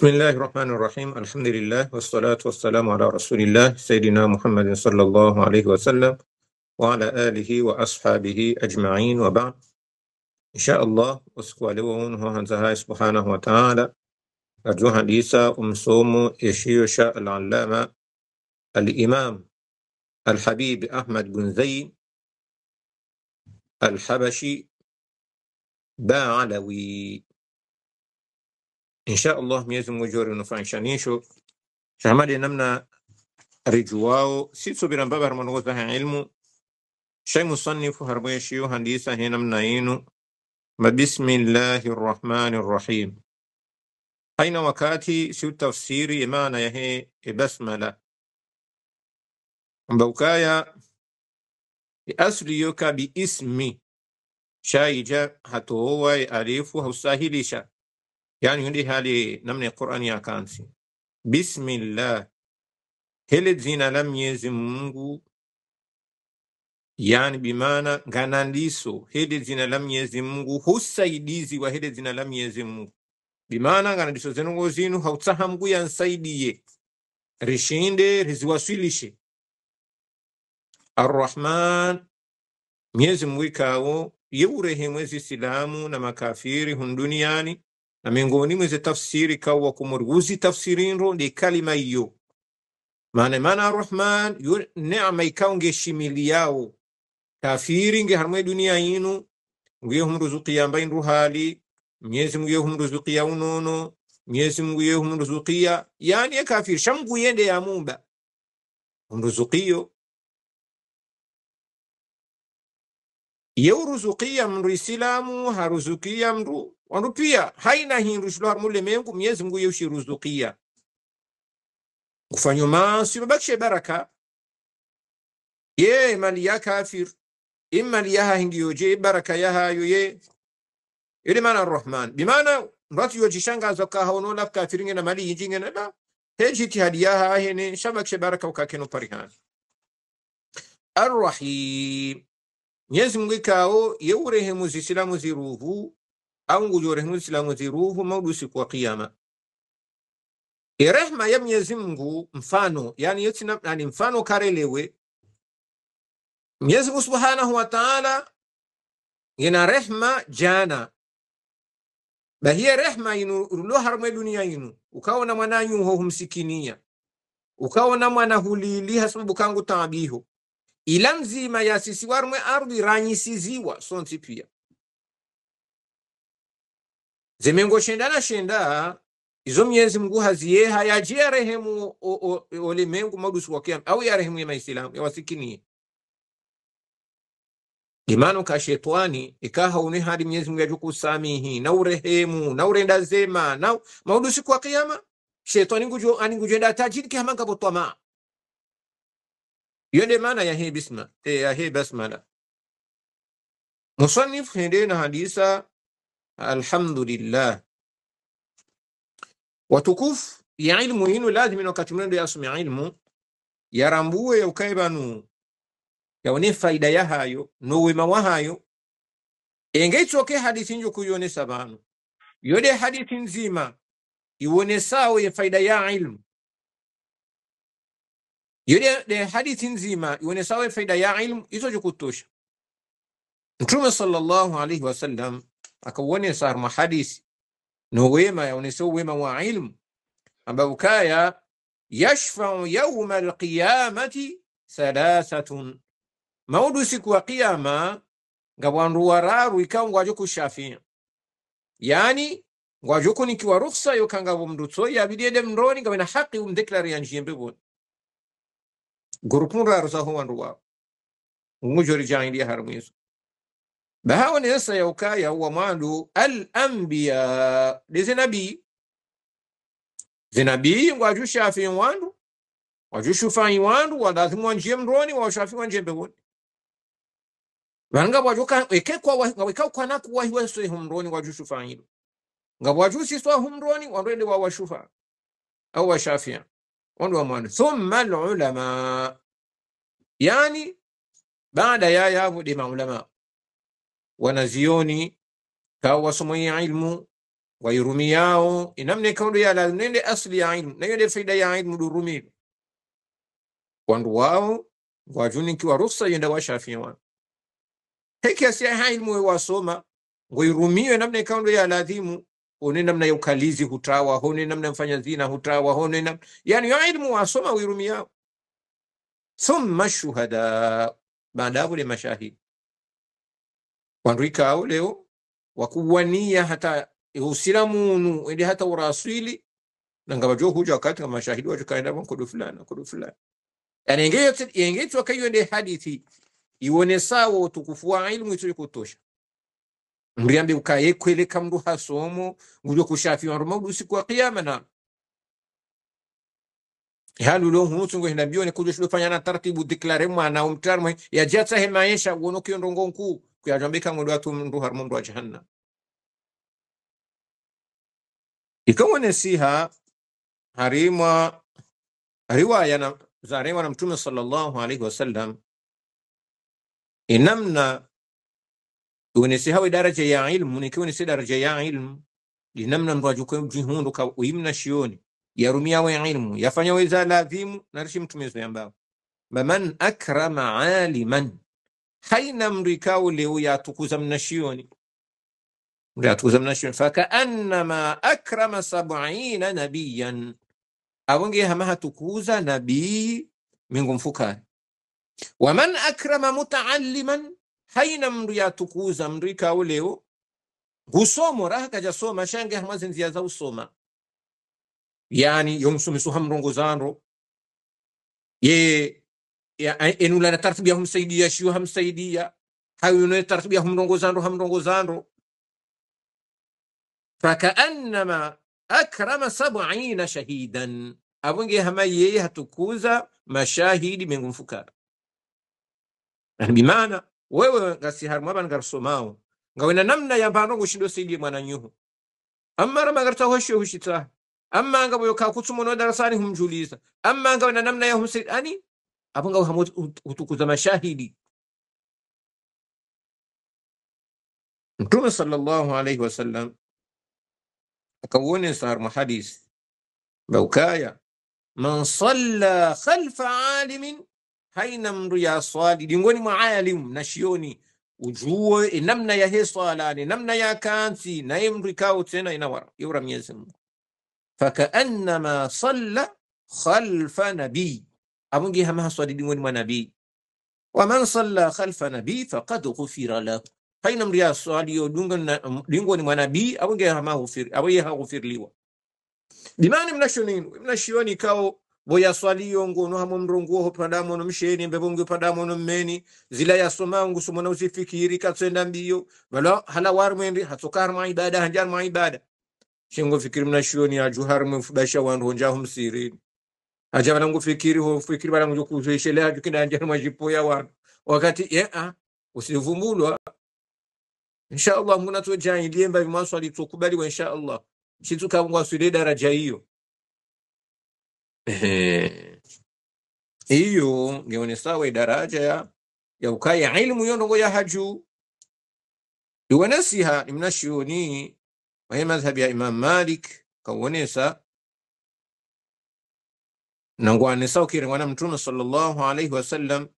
بسم الله الرحمن الرحيم الحمد لله والصلاة والسلام على رسول الله سيدنا محمد صلى الله عليه وسلم وعلى آله وأصحابه أجمعين وبعد إن شاء الله usiku leo huanza سبحانه وتعالى أرجو حديثا أمسوم يشيوشا العلامة الإمام الحبيب أحمد بن زين الحبشي باعلوي إن شاء الله Mwenyezi Mungu jori nufaishanisho shahamadi namna rijuwao sitsubira mbaba harmongoza ha ilmu shay musannifu harmweshiyo handisa he namna inu ma bismillahir rahmanir rahim haina wakati si tafsiri maana ya he basmala mbukaya asli yoka bi ismi shaija hatowa alifu hausahilisha yani hindi hali namna Qur'ani ya kansi bismillah hele jina la Mwenyezi Mungu yani bimaana nganandiso hele jina la Mwenyezi Mungu husaidizi wa hele jina la Mwenyezi Mungu bimaana nganandiso zenongo zinu hautsahamgu yansaidie rishinde riziwasilishe Arrahman Mwenyezi Mungu ikawo yeurehemu Islamu na makafiri hunduniani na miongoni mweze tafsiri kawa kumurguzi tafsirinro ndi kalima hiyo maana Arrahman yu neema ikaonge shimili yao kafiri nge harmwe dunia inu ngiye humruzukia mbain ruhali Mwenyezi Mungu humruzukia unono Mwenyezi Mungu humruzukia yani ya kafiri shamgu yende ya mumba humruzukiyo yeuruzukia mndu Islamu haruzukia mndu wandu pia haina hindu shilo harmulemengu Mwenyezi Mungu yushiruzukia kufanywa maasi babakishe baraka ye mali ya kafir imma liyaha hingiyoje baraka yaha yoye ile maana Arrahman bimaana mrati yojishangaza ka haono la kafiringe na mali yinjinge na ba hejitihadi yaha hene shabakishe baraka ukakeno parihan Arrahim Mwenyezi Mungu kao yeurehemu zisilamu ziruhu au ngujorehemu zisilamu ziruhu maudu siku wa kiyama rehma ya Mwenyezi Mungu mfano yani yote yani mfano karelewe Mwenyezi Mungu Subhanahu wa Ta'ala ina rehma jana bahiya rehma inu rulo harma dunia inu ukaona mwananyu ho humsikinia ukaona mwana hulili hasabu kangu taabiho ila mzima ya sisi warmwe ardhi ranyisiziwa sonti pia zemengo shenda na shenda izo Mwenyezi Mungu haziye hayajia rehemu ulimwengu madusu wa kiyama au ya rehemu ya Maislamu ya wasikini imano ka shetani ikaha une hadi Mwenyezi Mungu yajukusamihi na urehemu na urenda zema na maudusu kwa kiyama shetani ngujo aningujenda tajiri kama ngabotama yende maana ya hii bisma ya hii basmala musannif hendena hadisa alhamdulillah watukufu ya ilmu inu lazima wakati mnendo yasome ilmu yarambue ya ukaibanu yaone faida ya hayo no wema wa hayo engeitsoke hadithi njo kuyonesa banu yode hadithi nzima iwonesao ya faida ya ilmu yode de hadithi nzima iwonesao ya faida ya ilmu izo jukutosha Mtume sallallahu alaihi wasallam akawonesa mahadisi no wema yaonesao wema wa ilmu ambao kaya yashfa'u yawma alqiyamati thalathatun maudu siku ya kiyama ngabandu wararu ikawa ngwajo kushafia yani ngwajo kunikiwa ruhusa yokanga mndu ya bidede mndoni ngabena haki umdeclare ya njembe bon gurupun raru za ho wandu wao ngujori jaindi harmizo bahawa nesa yaukaya huwa mwandu al-anbiya dizinabi zinabii ngwaju shafi wandu waju shufai wandu walazimu wanjie mndoni wa shafi wanje mbewoni vanga wajuka ekekwa waweka kwa naku wahi weso humroni waju shufai ngabwaju siswa humroni wandende wa washufa au washafia wandu wa mwandu thumma al-ulama yani baada ya yavu di maulama wanazioni kawa wasomo ilmu Wairumiao inamne kaundo ya la nende asli ya ilmu na yende faida ya ilmu durumi wandu wao wajunikiwa ruhusa yenda washafia wa heki asia ilmu wasoma wairumiwe namna kaundo ya lazimu one namna ya ukalizi hutawa hone namna mfanya zina hutawa hone namna yani ya ilmu wasoma wairumiao thumma shuhada baada ya mashahidi wandu ikao leo wakuwania hata usilamunu ili hata urasili na ngabajo huja wakati kama mashahidi wajo kaenda kwa kodo fulani kodo fulani yani ingeyo wakayo ndi hadithi ione sawa utukufu wa ilmu ituli kutosha mriambe ukaye kwele kamndu hasomo ngujo kushafi wa ruma usiku wa kiyama na halu lo hunutu ngo hinda bione kujo shulofanya na taratibu declare mwana umtarmo ya jatsa hemaisha wono kiyondongo nkuu kuyajambika ngodo watu mndu harmo mndu wa jahannam ikawa nasiha harimwa riwaya na zarewa na Mtume sallallahu alaihi wasallam inamna unasiha wa daraja ya ilmu nikiwa ni daraja ya ilmu linamna mrajuko jihundu ka uimna shioni yarumia wa ilmu yafanya weza lazimu narishi Mtume yambao man akrama aliman haina mrikao leo yatukuza mnashioni yatukuza mnashioni fakaannama akrama 70 nabiyan awonge hama hatukuza nabii mingu mfukari waman akrama mutaalliman haina mndu yatukuza mrikao leo husomo raha kajasoma shange hamazinzia za usoma yani yomsumisu hamrongozanro ye ya enula na taratibu ya humsaidia shio hamsaidia hayo na taratibu ya humrongozanro fakaannama akrama 70 shahidan abunge hama yeye hatukuza mashahidi mingu mfukara yani bimaana wewe ngasi harmu ngarasomao ngawena namna ya mbano ngushindo saidie mwana nyuhu amma rama ngarta hosho hushita amma ngabo kakutsumono darasani humjuliza amma ngawena namna ya humsaidia ani abunga hutukuza mashahidi. Mtume sallallahu alayhi wasallam akawone sar muhadith baukaya man salla khalfa alimin haina mru ya swali dingoni mwa alim na shioni ujue namna ya hesala ni namna ya kansi na mru kao tena inawara yura Mwenyezi Mungu fakaannama salla khalfa nabii abungi hama swali dingoni mwa nabii wa man salla khalfa nabii faqad ghufira lahu haina mru ya swali yodunga dingoni mwa nabii abungi hama ghufir abuye haghufirliwa bimani mnashioni kao boya swali yongo no hamo mrongo ho pandamo no msheni mbebongo pandamo no mmeni zila yasoma ngusumo na usifikiri katsenda mbio wala hala warmwendi hatsokar ma ibada hanjar ma ibada shengo fikiri mnashioni ajuhar mfubasha wandu honja humsiri aja bana ngufikiri ho fikiri bana ngukuzoishelea jukinda hanjar majipo ya wandu wakati ye usivumbulwa inshallah muna tujahilie mba maswali tukubaliwa inshallah shituka mungu aswile daraja hiyo hiyo ngeone sawa daraja ya ukaya ilmu yondongo ya haju iwanasiha imnashioni wa madhhab ya Imam Malik kaonesa nangwanesa ukirengwana Mtume sallallahu alayhi wasallam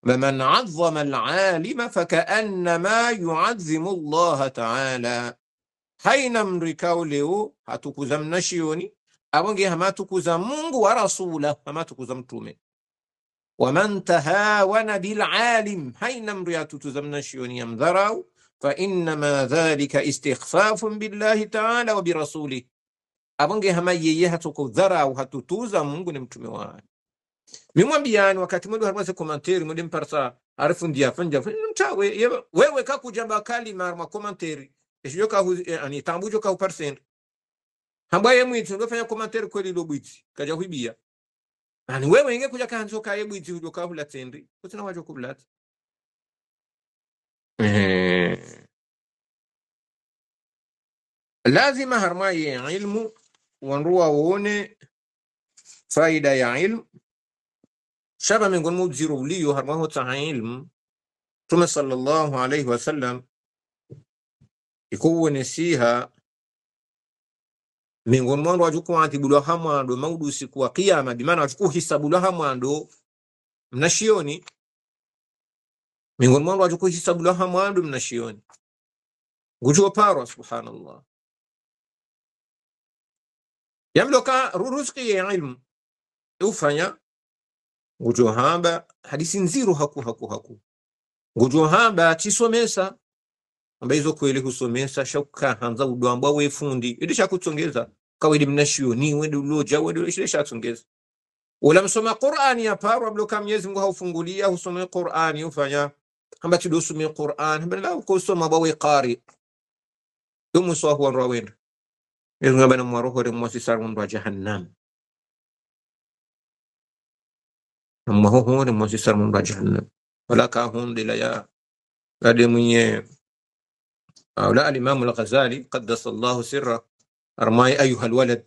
faman 'azzama al-'alima fakaannama yu'azzimu Allah ta'ala haina mrikao leo hatukuza mnashioni abonge hamatukuza Mungu wa rasula hamatukuza mtume waman tahawana bil alim haina mriyatutuza mnashioni yamdharau fa inma dhalika istikhfafun billahi ta'ala wa birasuli abonge hama yeye hatukudharau hatutuza Mungu ni mtume wake mimwambiani wakati mmoja harmase commentary mmoja mparsa arifu ndia fanja mtawe wewe kakujamba kalima ma commentary eshoka ani tambujo ka percent hambaye mwitsi ndofanya commentaire kweli lobwitsi kaja huibia ani wewe inge kuja kanzo ka yebwitsi ujoka hula tendi kutina wajo kublat lazima harmaye ilmu wanruwa wone faida ya ilmu shaba mingon mubziru liyo harmaho ta ilmu Mtume sallallahu alayhi wasallam ikuwa nasiha Miongoni mwandu wajukuadhibulwa hamwando maudu usiku wa kiyama, bimaana wajukuhisabulwa hamwando mnashioni. Miongoni mwandu wajukuhisabulwa hamwando mnashioni. Ngujuo parwa subhanallah. Yamloka ruziki ya ilmu ufanya ngujuo hamba hadisi nziru haku haku haku. Ngujuo hamba chisomesa ambaye kweli husomesa shauka hanza udwambwa wefundi ili shakutsongeza kawili mnashioni wedu loja wedu ile shatsongeza. Wala msoma Qur'ani ya parwa bloka Mwenyezi Mungu haufungulia husome Qur'ani ufanya hamba tidosome Qur'an hamba la kusoma bawe qari yumu sahu wa rawenda Mwenyezi Mungu bana mwaroho re mwasisar mundu wa jahannam mwahoho re mwasisar mundu wa jahannam wala ka hundi la ya ade mwenye لا الإمام الغزالي قدس الله سره أرماي أيها الولد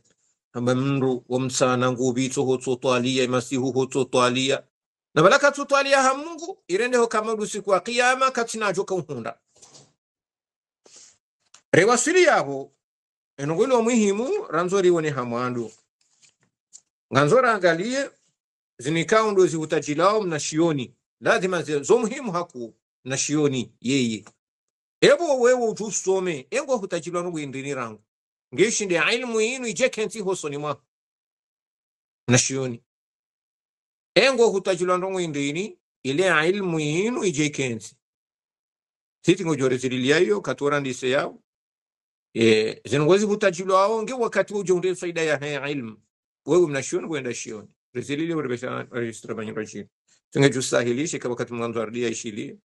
أما منرو ومسانا غوبيته تطالية مسيحه تطالية نبلك تطالية همغو إرنده كما لسكوا قيامة كتنا جوكا هوندا rewasili enogolo muhimu ranzori wone hamwandu nganzora angalie zinikao ndo zihutajilao mnashioni lazima zo muhimu haku nashioni yeye ebo wewe utusome engo hutajilwa no gwindini rangu ngishinde ilmu yinu ije kenti hosoni mwa nashioni engo hutajilwa no gwindini ile ilmu yinu ije kenti siti ngojore zililia katora ndise yao zingozi hutajilwa ao nge wakati uje unde faida ya ilmu wewe mnashioni kwenda shioni rezilili urebesha register banyo rajini tungejusahilishe kama wakati mwanzo ardia ishilie.